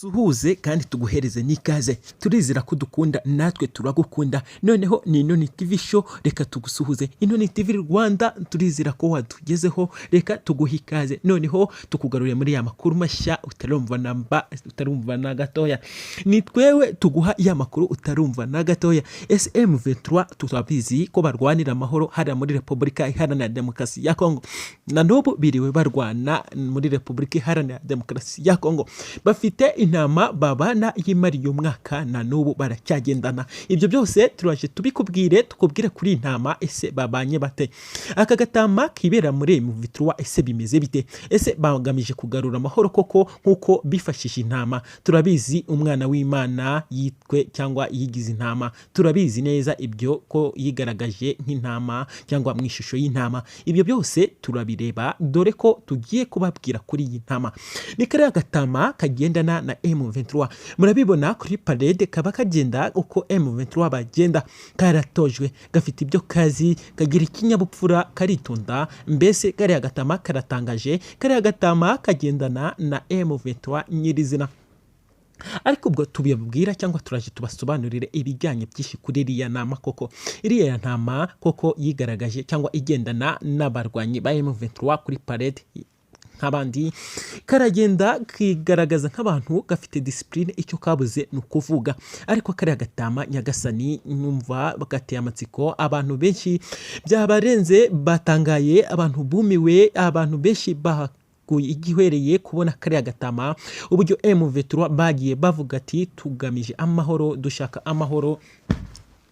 Tugusuhuze kandi tuguhereze n'ikaze. Turizera ko dukunda, natwe turagukunda. Noneho ni Inoni TV Show, reka tugusuhuze. Inoni TV Rwanda, turizera ko watugezeho, reka tuguhe ikaze. Noneho tukugaruriye muri ya makuru mashya utarumva na mba, utarumva na gatoya. Ni twewe tuguha ya makuru utarumva na gatoya. M23 turabizi ko barwanira amahoro hariya muri Repubulika Iharanira Demokarasi ya Kongo. Na n'ubu biriwe barwana muri Repubulika Iharanira Demokarasi ya Kongo. Bafite intama babana yimariye umwaka, na n'ubu baracyagendana. Ibyo byose turaje tubikubwire, tukubwire kuri iyi ntama. Ese babanye bate? Aka gatama kibera muri M23, ese bimeze bite? Ese bagamije kugarura amahoro koko nk'uko bifashishije intama? Turabizi, umwana w'Imana yitwe cyangwa yigize intama. Turabizi neza ibyo, ko yigaragaje nk'intama cyangwa mu ishusho y'intama. Ibyo byose turabireba, dore ko tugiye kubabwira kuri iyi ntama. Ni kariya gatama kagendana na M23. Murabibona kuri parade, kaba kagenda uko M23 bagenda. Karatojwe, gafite ibyo kazi, kagira ikinyabupfura, karitonda. Mbese kariya gatama karatangaje. Kariya gatama kagendana na M23 nyirizina. Ariko ubwo tubibabwira cyangwa turaje tubasobanurire ibijyanye byinshi kuri iriya nama. Koko iriya ntama koko yigaragaje cyangwa igendana n'abarwanyi ba M23 kuri parade nk'abandi, karagenda kigaragaza nk'abantu, gafite discipline. Icyo kabuze ni ukuvuga. Ariko kariya gatama, nyagasani, numva gateye amatsiko. Abantu benshi byabarenze, batangaye, abantu bumiwe, abantu benshi baguye igihwereye kubona kariya gatama, uburyo M23 bagiye bavuga ati: "Tugamije amahoro, dushaka amahoro."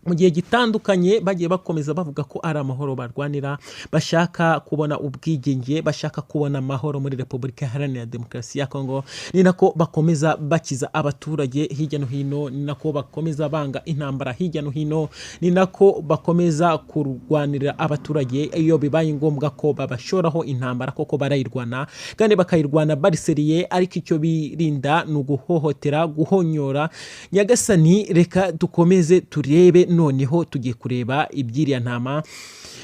Mu gihe gitandukanye bagiye bakomeza bavuga ko ari amahoro barwanira, bashaka kubona ubwigenge, bashaka kubona amahoro muri Repubulika Iharanira Demokarasi ya Kongo. Ni nako bakomeza bakiza abaturage hirya no hino, ni nako bakomeza banga intambara hirya no hino, ni nako bakomeza kurwanirira abaturage. Iyo bibaye ngombwa ko babashoraho intambara, koko barayirwana kandi bakayirwana bariseriye. Ariko icyo birinda ni uguhohotera, guhonyora. Nyagasani, reka dukomeze turebe. Noneho tugiye kureba iby'iriya ntama.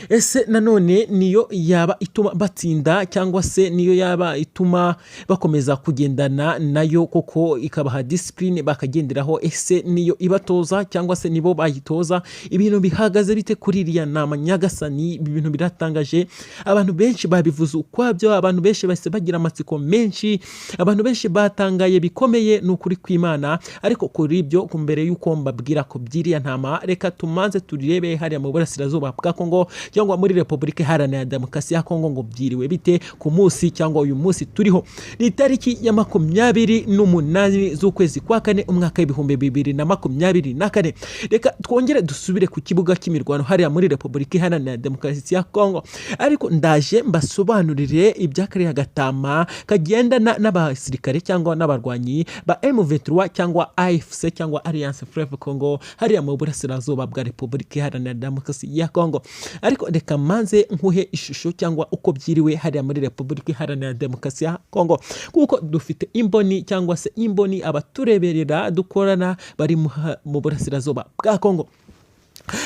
Ese nanone niyo yaba ituma batsinda, cyangwa se niyo yaba ituma bakomeza kugendana nayo, koko ikabaha discipline bakagenderaho? Ese niyo ibatoza cyangwa se nibo bayitoza? Ibintu bihagaze bite kuri iriya nama? Nyagasani, ibi bintu biratangaje. Abantu benshi babivuze ukwabyo, abantu benshi bahise bagira amatsiko menshi, abantu benshi batangaye bikomeye, ni ukuri kw'Imana. Ariko kuri ibyo, mbere y'uko mbabwira ko by'iriya ntama, reka tumanze turebe hariya mu burasirazuba bwa Kongo cyangwa muri Repubulika Iharanira Demokarasi ya Kongo ngo byiriwe bite ku munsi cyangwa uyu munsi turiho. Ni itariki ya 28 z'ukwezi kwa kane, umwaka w'2024. Reka twongere dusubire ku kibuga cy'imirwano hariya muri Repubulika Iharanira Demokarasi ya Kongo. Ariko ndaje mbasobanurire iby'akariya gatama kagendana n'abasirikare cyangwa n'abarwanyi ba M23 cyangwa AFC cyangwa Alliance Fleuve Congo hariya mu burasirazuba bwa Repubulika Iharanira Demokarasi ya Kongo. Ariko reka manze nkuhe ishusho cyangwa uko byiriwe hariya muri Repubulika Iharanira Demokarasi ya Kongo, kuko dufite imboni cyangwa se imboni abatureberera dukorana bari mu burasirazuba bwa Kongo.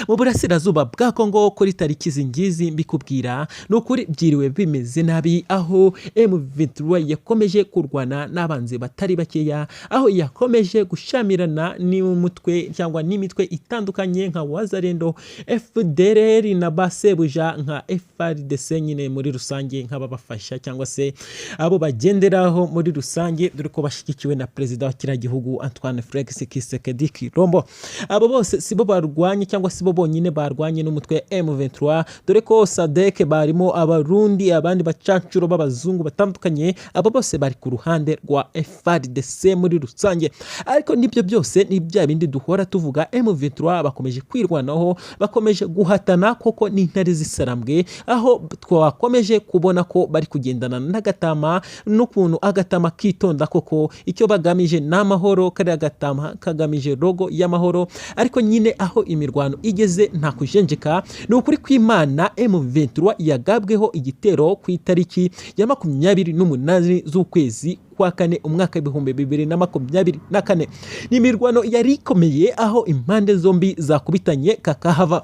Mu burasirazuba bwa Kongo, kuri tariki izi ngizi mbikubwira, ni ukuri byiriwe bimeze nabi, aho M23 yakomeje kurwana n'abanzi batari bakeya, aho yakomeje gushamirana n'umutwe cyangwa n'imitwe itandukanye nka Wazalendo, FDLR na basebuja nka FARDC nyine muri rusange, nk'ababafasha cyangwa se abo bagenderaho muri rusange, dore ko bashyigikiwe na perezida wa kiriya gihugu Antoine Felix Tshisekedi Tshilombo. Abo bose sibo barwanye cyangwa sibo bonyine barwanye n'umutwe M23, dore ko SADC barimo, Abarundi, abandi bacancuro b'abazungu batandukanye, abo bose bari ku ruhande rwa FARDC muri rusange. Ariko nibyo byose ni bya bindi duhora tuvuga: M23 bakomeje kwirwanaho, bakomeje guhatana koko n'intare z'isarambwe, aho twakomeje kubona ko bari kugendana n'agatama n'ukuntu agatama kitonda. Koko icyo bagamije ni amahoro. Kariya gatama kagamije logo y'amahoro. Ariko nyine aho imirwano igeze nta kujenjeka, ni ukuri kw'Imana. M23 yagabweho igitero ku itariki ya 28 z'ukwezi kwa kane, umwaka w'2024. Ni imirwano yari ikomeye, aho impande zombi zakubitanye kakahava.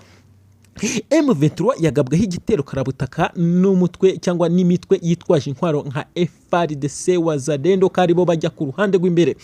M23 yagabweho igitero karabutaka n'umutwe cyangwa n'imitwe yitwaje intwaro nka FARDC, Wazalendo, ko aribo bajya ku ruhande rw'imbere.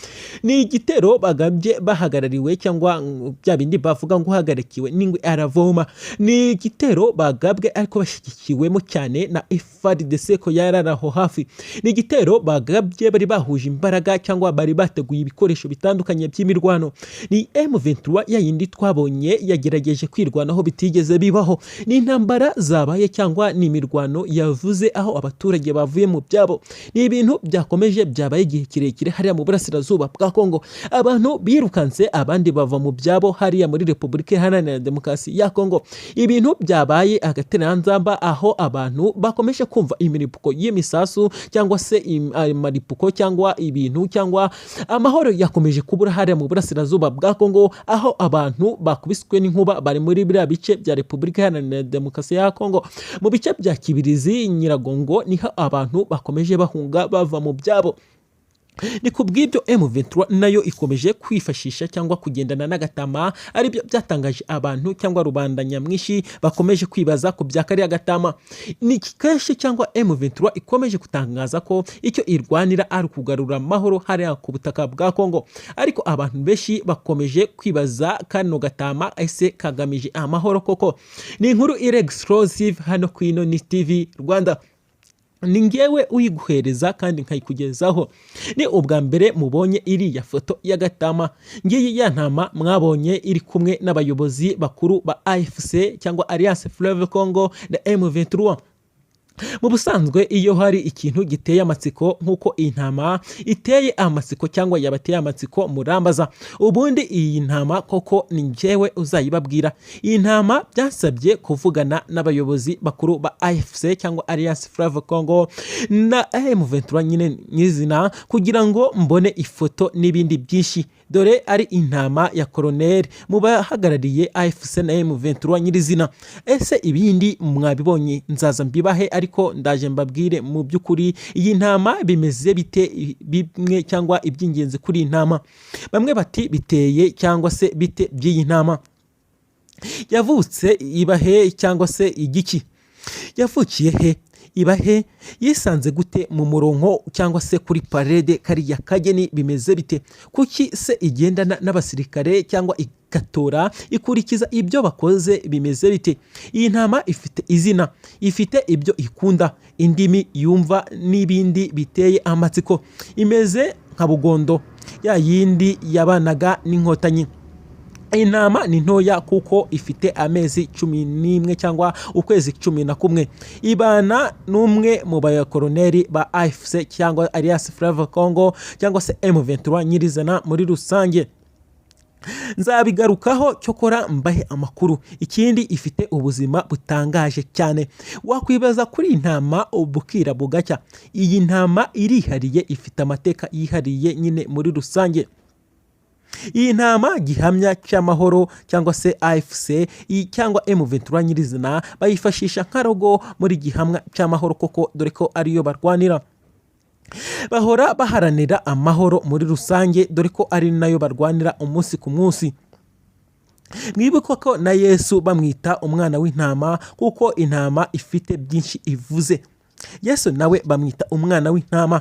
Ni igitero bagabye bahagarariwe cyangwa bya bindi bavuga ngo uhagarikiwe n'ingwe aravoma. Ni igitero bagabwe ariko bashyigikiwemo cyane na FARDC ko yarari aho hafi. Ni igitero bagabye bari bahuje imbaraga cyangwa bari bateguye ibikoresho bitandukanye by'imirwano. Ni M23 ya yindi twabonye yagerageje kwirwanaho bitigeze bibaho. Ni intambara zabaye cyangwa ni imirwano yavuze aho abaturage bavuye mu byabo. Ni ibintu byakomeje byabaye igihe kirekire hariya mu burasirazuba bwa Kongo. Abantu birukanse, abandi bava mu byabo hariya muri Repubulika Iharanira Demokarasi ya Kongo. Ibintu byabaye agatereranzamba aho abantu bakomeje kumva imiripuko y'imisasu cyangwa se amaripuko cyangwa ibintu cyangwa amahoro yakomeje kubura hariya mu burasirazuba bwa Kongo, aho abantu bakubiswe n'inkuba bari muri biriya bice bya Repubulika Iharanira Demokarasi ya Kongo. Mu bice bya Kibirizi, Nyiragongo, niho abantu bakomeje bahunga bava mu byabo. Ni ku bw'ibyo M23 nayo ikomeje kwifashisha cyangwa kugendana n'agatama, aribyo byatangaje abantu cyangwa rubanda nyamwinshi bakomeje kwibaza ku bya kariya gatama. Ni kenshi cyangwa M23 ikomeje gutangaza ko icyo irwanira ari ukugarura amahoro hariya ku butaka bwa Kongo, ariko abantu benshi bakomeje kwibaza kano gatama ese kagamije amahoro koko? Ni inkuru iri exclusive hano ku Inoni TV Rwanda, ni ngewe uyiguhereza kandi nkayikugezaho. Ni ubwa mbere mubonye iriya foto y'agatama. Ngiyi ya ntama mwabonye iri kumwe n'abayobozi bakuru ba AFC cyangwa Alliance Fleuve Congo na M23. Mu busanzwe iyo hari ikintu giteye amatsiko nk'uko iyi ntama iteye amatsiko cyangwa yabateye amatsiko, murambaza. Ubundi iyi ntama koko ni njyewe uzayibabwira. Iyi ntama byasabye kuvugana n'abayobozi bakuru ba AFC cyangwa Alliance Fleuve Congo na M23 nyine nyizina kugira ngo mbone ifoto n'ibindi byinshi. Dore ari intama ya koroneri mu bahagarariye AFC na M23 nyirizina. Ese ibindi mwabibonye? Nzaza mbibahe, ariko ndaje mbabwire mu by'ukuri iyi ntama bimeze bite, bimwe cyangwa iby'ingenzi kuri iyi ntama. Bamwe bati biteye cyangwa se bite by'iyi ntama, yavutse ibahe cyangwa se igiki, yavukiye he, ibahe, yisanze gute mu murongo cyangwa se kuri parede kariya kageni, bimeze bite? Kuki se igendana n'abasirikare cyangwa igatora ikurikiza ibyo bakoze, bimeze bite? Iyi ntama ifite izina, ifite ibyo ikunda, indimi yumva n'ibindi biteye amatsiko. Imeze nka Bugondo ya yindi yabanaga n'Inkotanyi. Intama ni ntoya kuko ifite amezi 11 cyangwa ukwezi 11. Ibana n'umwe mu bakoroneri ba AFC cyangwa Alliance Fleuve Congo cyangwa se M23 nyirizina muri rusange. Nzabigarukaho, cyokora mbahe amakuru. Ikindi, ifite ubuzima butangaje cyane. Wakwibaza kuri iyi ntama bukira bugacya. Iyi ntama irihariye, ifite amateka yihariye nyine muri rusange. Iyi ntama gihamya cy'amahoro cyangwa se AFC cyangwa M23 nyirizina bayifashisha nka logo muri gihamya cy'amahoro koko, dore ko ariyo barwanira. Bahora baharanira amahoro muri rusange, dore ko ari nayo barwanira umunsi ku munsi. Mwibuke ko na Yesu bamwita umwana w'intama, kuko intama ifite byinshi ivuze. Yesu nawe bamwita umwana w'intama.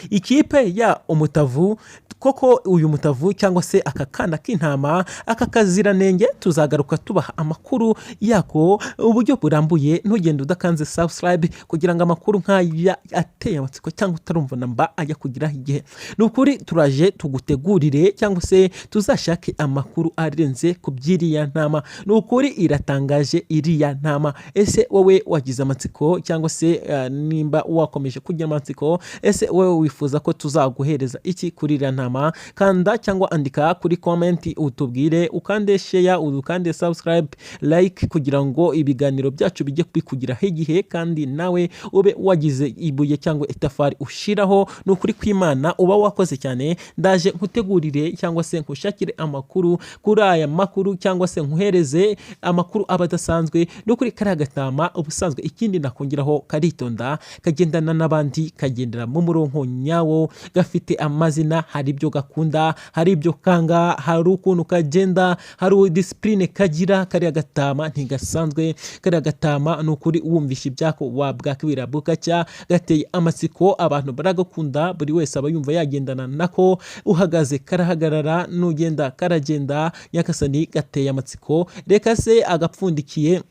Ikipe ya Umutavu koko, uyu mutavu cyangwa se aka kana k'intama, aka kaziranenge, tuzagaruka tubaha amakuru yako uburyo burambuye. Ntugende udakanze subscribe kugira ngo amakuru nk'aya ateye amatsiko cyangwa utarumva namba ajya kugiraho igihe. Ni ukuri turaje tugutegurire cyangwa se tuzashake amakuru arenze ku by'iriya ntama. Ni ukuri iratangaje iriya ntama. Ese wowe wagize amatsiko cyangwa se nimba wakomeje kugira amatsiko, ese wowe wifuza ko tuzaguhereza iki kuri iriya ntama? Kanda cyangwa andika kuri comment utubwire, ukande share, ukande subscribe, like, kugira ngo ibiganiro byacu bijye bikugiraho igihe kandi nawe ube wagize ibuye cyangwa itafari ushiraho. Ni ukuri kw'Imana uba wakoze cyane. Ndaje nkutegurire cyangwa se nkushakire amakuru kuri aya makuru cyangwa se nkuhereze amakuru aba adasanzwe. Ni ukuri kariya gatama ubusanzwe. Ikindi nakongeraho, karitonda, kagendana n'abandi, kagendera mu murongo. umugabo nyawo, gafite amazina, hari ibyo gakunda, hari ibyo kanga, hari ukuntu kagenda, hari discipline kagira. Kariya gatama ntigasanzwe. Kariya gatama ni ukuri, wumvisha ibyako wabwakwira bugacya. Gateye amatsiko, abantu baragakunda, buri wese aba yumva yagendana nako. Uhagaze karahagarara, nugenda karagenda. Nyakasani, gateye amatsiko. Reka se agapfundikiye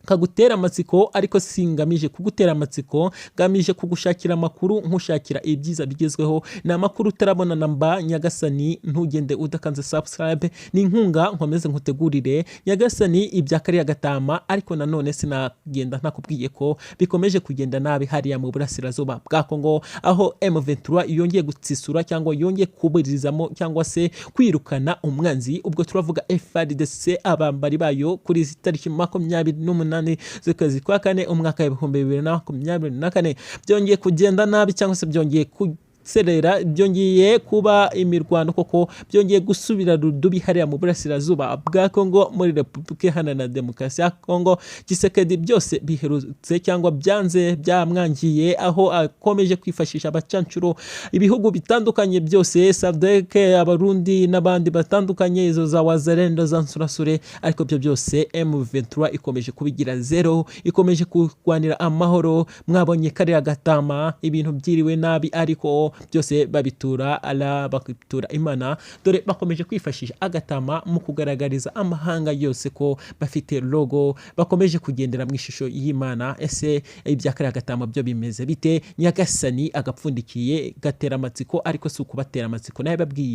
kagutera amatsiko, ariko singamije kugutera amatsiko, ngamije kugushakira amakuru, nkushakira ibyiza bigezweho. Ni amakuru utarabona na mba. Nyagasani, ntugende udakanze subscribe, ni inkunga nkomeze nkutegurire, nyagasani, ibya kariya gatama. Ariko nanone sinagenda ntakubwiye ko bikomeje kugenda nabi hariya mu burasirazuba bwa Kongo, aho M23 yongeye gutsisura cyangwa yongeye kuburizamo cyangwa se kwirukana umwanzi. Ubwo turavuga FARDC, abambari bayo, kuri izi tariki 28 z'ukwezi kwa kane, umwaka w'2024. Byongeye kugenda nabi cyangwa se byongeye guserera, byongeye kuba imirwano koko, byongeye gusubira rudubi hariya mu burasirazuba bwa Kongo, muri Repubulika Iharanira Demokarasi ya Kongo. Tshisekedi byose biherutse cyangwa byanze byamwangiye, aho akomeje kwifashisha abacancuro, ibihugu bitandukanye byose, SADC, Abarundi n'abandi batandukanye, izo za Wazalendo, za Nsurasure, ariko ibyo byose M23 ikomeje kubigira zero, ikomeje kurwanira amahoro. Mwabonye kariya gatama, ibintu byiriwe nabi, ariko byose babitura Allah, bakitura Imana. Dore bakomeje kwifashisha agatama mu kugaragariza amahanga yose ko bafite logo, bakomeje kugendera mu ishusho y'Imana. Ese ibya kariya gatama byo bimeze bite? Nyagasani, agapfundikiye gatera amatsiko, ariko si ukubatera amatsiko, nawe babwiye.